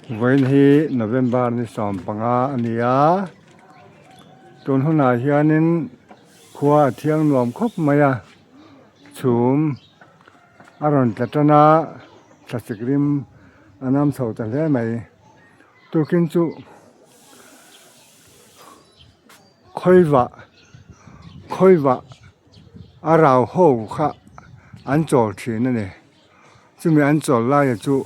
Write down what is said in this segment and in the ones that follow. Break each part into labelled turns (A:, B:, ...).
A: Vawiin hi November ni 15 a ni a, tun hunah hianin khua a thiang nuam khawp mai a, chhum a rawn tla tan a, thlasik rim a nam chho ta hle mai. Tukin chu khawivah khawivah a rau ho kha an chawl thin a ni. Chumi an chawl laia chu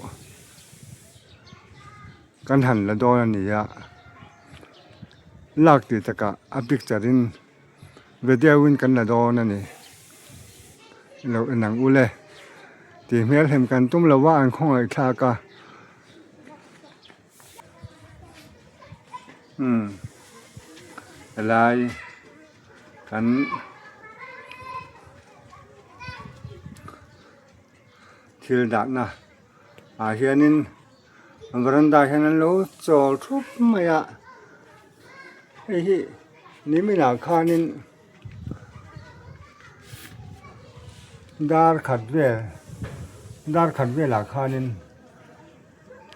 A: kan han la dawn a ni a, lak tih takah a picture in video in kan la dawn a ni. Lo en ang ule tih hmel hem kan tum lo a an khawngaih thlak a. Umm helai kan thil dahna ah hianin veranda ah hian an lo chawl thup mai a hei hi niminah khanin dar khat vel dar khat velah khanin.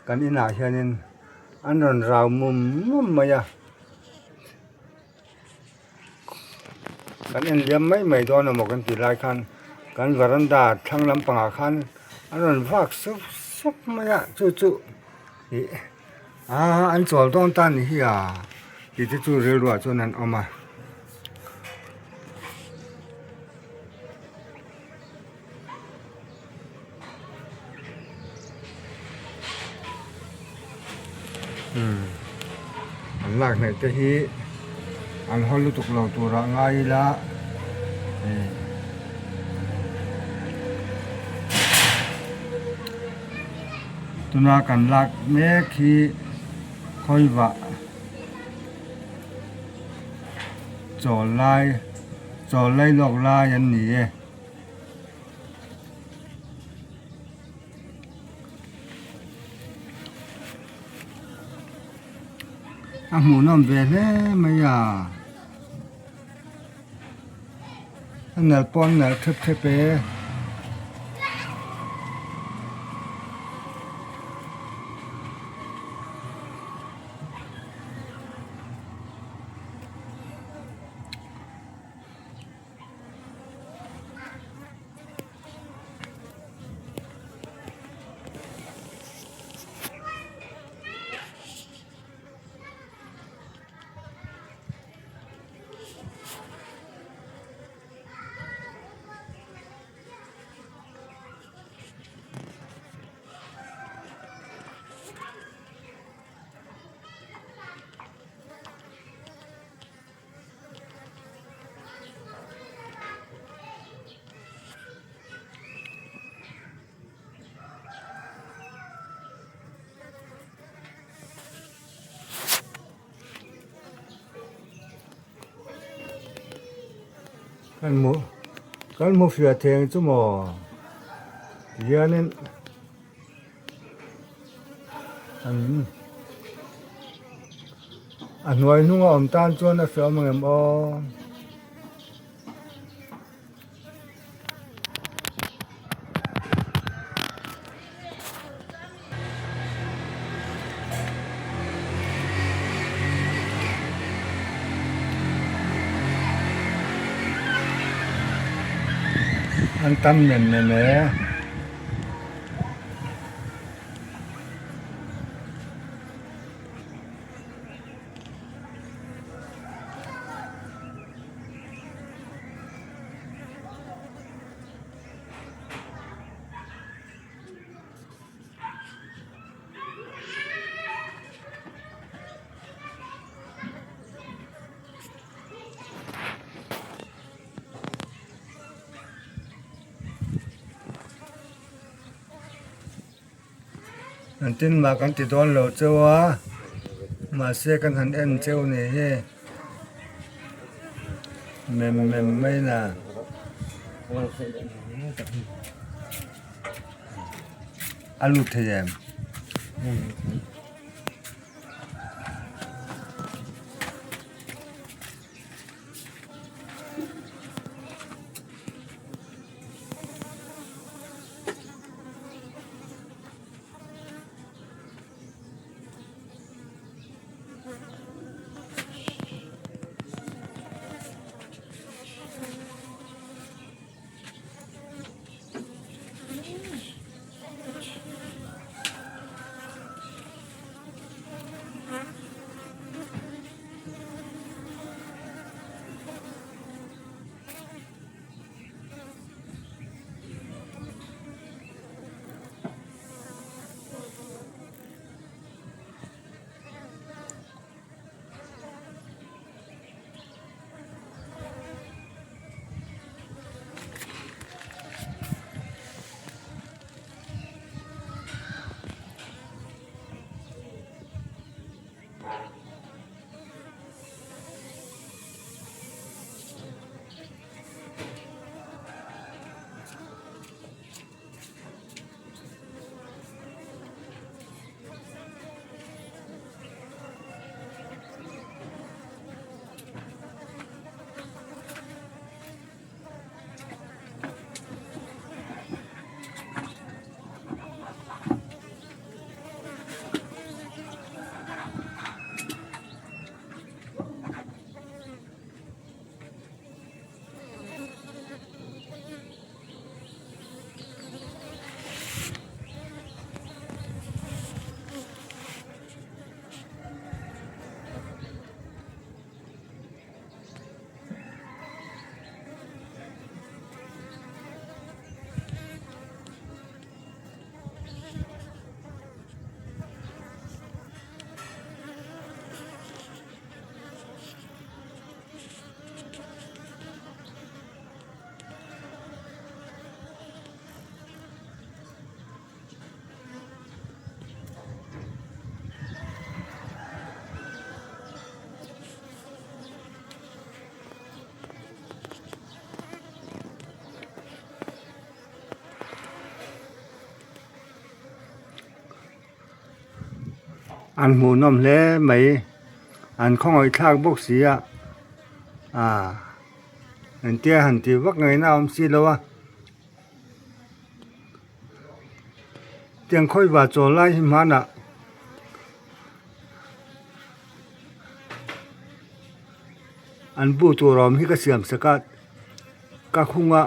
A: Kan inah hianin an rawn rau mum mum mai a, kan en liam mai mai dawn emaw kan tih lai khan kan varanda thlang lampangah khan an rawn vak sup sup mai a, chu chu ih aa an chawl dawn ta ni hi a tih te chu rilruah chuan an awm a. Umm an lak hnaih te hi an haw lutuk lo tur ah ngai ila ih tuna kan lak mek hi khawivah chawl lai chawl lai lawk lai an ni e. A hmuhnawm ve hle mai a, a nalh pawh an nalh thep thep e. Kan hmu kan hmu fiah theng chu maw tihianin an A hnuai hnung a awm tan chuan a hreawm ang em aw. An tam nem nem e. Engtin mah kan ti dawn lo cheu a mahse kan han en cheu ni hi mem mem mai na a lut thei em. An hmuhnawm hle mai an khawngaih thlak bawk si a ah engtia han tih vak ngaihna a awm si lo a tiang khawiva chawl lai hi hmanah. An bu tur awm hi ka siam sak a ka khung a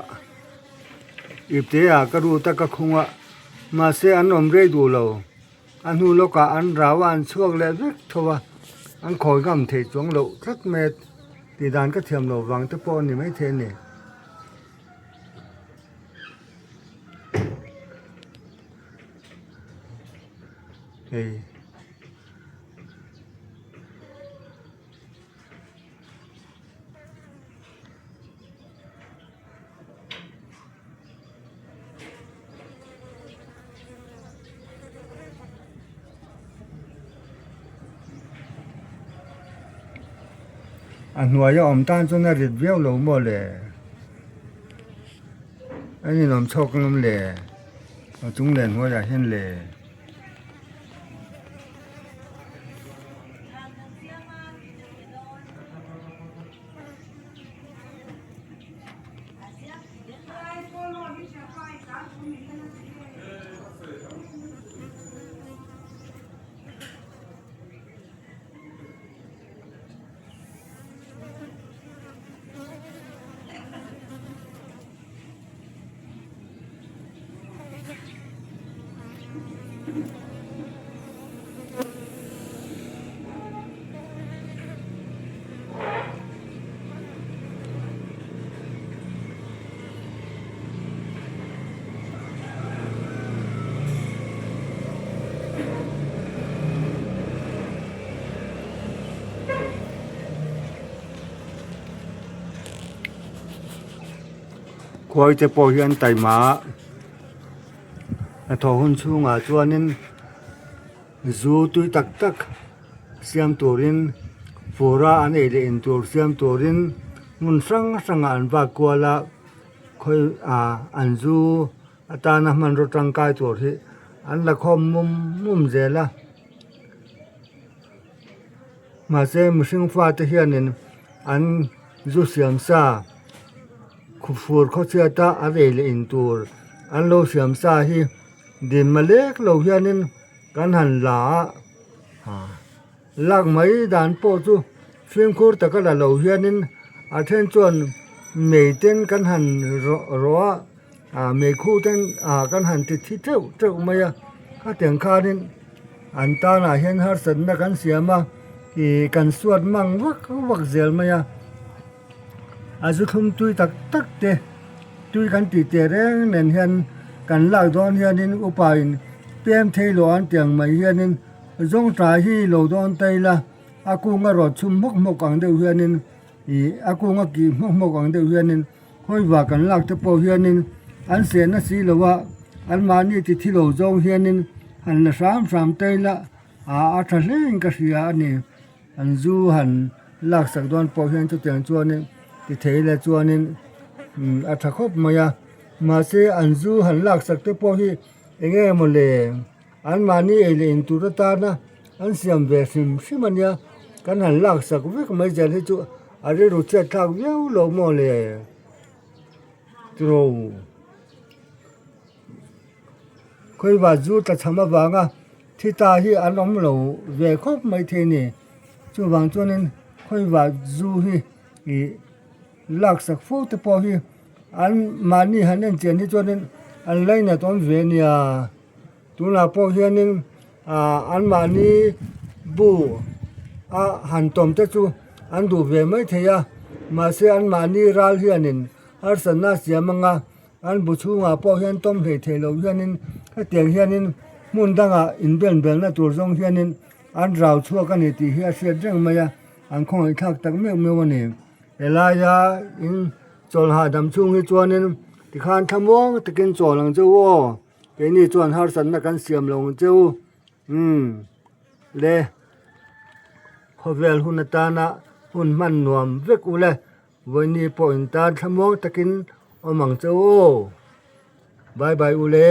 A: ipte ah ka rut a ka khung a mahse an awm rei duh lo a hnu lawkah an rau a an chhuak leh vek tho a an khawi ngam thei chuang loh tlat mai a tih dan ka thiam loh vang te pawh a ni maithei a ni. Hei. A hnuaia awm tan chuan a rit viau lo maw le a ninawm chhawk ngam le a chung leh hnuaiah hian le. Khuai te pawh hian taima hnathawh hun chhungah chuanin zu tui tak tak siam turin fura an ei leh in tur siam turin hmun hrang hrangah an vak kual a khawi ah an zu atana hmanraw tangkai tur hi an la khawm mum mum zel a mahse mihring fate hianin an zu siam sa. Khufur khawchhiata a rei leh in tur an lo siam sa hi dim malek lo hianin kan han la a, lak mai dan pawh chu fimkhur taka la lo hianin a then chuan mei ten kan han rawh a, ah meikhu ten ah kan han ti thi teuh teuh mai a, khatiang khanin an tanah hian harsatna kan siam a, ih kan suat mang vak vak zel mai a. A zu thlum tui tak tak te tui kan tih teh reng nen hian kan lak dawn hianin upa in pem thei lo an tih ang mai hianin zawngta hi lo dawn ta ila a kung a rawt chhum hmawk hmawk ang deuh hianin ih a kung a kih hmawk hmawk ang deuh hianin khawiva kan lak te pawh hianin an seh na si lo a anmahni ti thi lo zawng hianin han la hram hram ta ila ah a tha hle in ka hria a ni. An zu han laksak dawn pawh hian chutiang chuanin ti thei ila chuanin a tha khawp mai a mahse an zu han laksak te pawh hi eng nge maw le anmahni ei leh in tur atana an siam ve hrim hrim a nia kan han laksak vek mai zel hi chu a rilru chhiat thlak viau lo maw le tiraw. Khawiva zu tla cham avanga thi ta hi an awm lo ve khawp mai thei a ni. Chuvang chuanin khawiva zu hi ih laksak fo te pawh hi an mahni han en chian hi chuanin an lainat awm ve a nia. Tunah pawh hianin ah an mahni bu a han tawm te chu an duh ve mai thei a mahse an mahni ral hianin harsatna a siam anga. An bu chhungah pawh hian tawm hlei thei lo hianin hetiang hianin hmun dangah inbel belna tur zawng hianin an rau chhuak a ni tih hi a hriat reng mai a, an khawngaih thlak tak meuh meuh a ni. Helaia in chawl hahdam chhung hi chuanin tikhan thlamuang takin chawl ang che u aw, keini chuan harsatna kan siam lo ang che u, umm le khawvel hun atana hun hman nuam vek u le. Vawiini pawh in tan thlamuang takin awm ang che u aw. Bye bye u le.